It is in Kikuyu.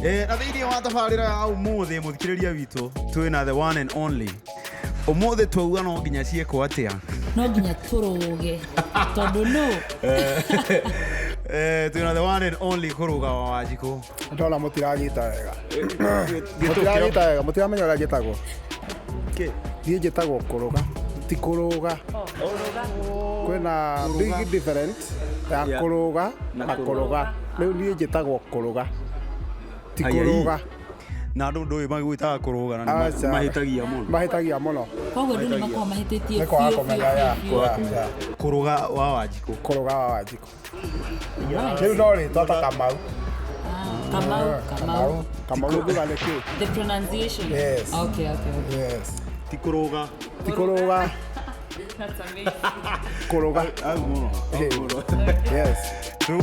Na thĩinĩ wa tabarĩra ya ũmũthĩ, mũthikĩrĩria witũ, twĩna the one and only. Ũmũthĩ twauga no nginya ciĩkwo atĩa? No nginya tũrũge tondũ no Twĩna the one and only Kũrũga wa Wanjikũ. Ndona mũtiranyita wega, mũtiranyita wega, mũtiramenya ũrĩa njĩtagwo. Niĩ njĩtagwo Kũrũga, ti kũrũga. Kwĩna big difference ya kũrũga na kũrũga. Rĩu niĩ njĩtagwo Kũrũga, ti Ai, ai. kũrũga. Na andũ ndũĩ magwĩtaga kũrũga na nĩ Aca. mahĩtagia mũno. Mahĩtagia mũno. Koguo andũ nĩ makoragwo mahĩtĩtie nĩ kwaga biũ, kũmenya biũ, ya biũ. ya. Kũrũga wa Wanjikũ. Kũrũga wa Wanjikũ. Rĩu no rĩtwa ta Kamau. Ah, Kamau, Kamau. Kamau nĩ nĩ kĩ? The pronunciation. Yes. Okay. Yes. Ti kũrũga. Ti kũrũga. That's amazing. Kũrũga. Au mũno. Yes. Rĩu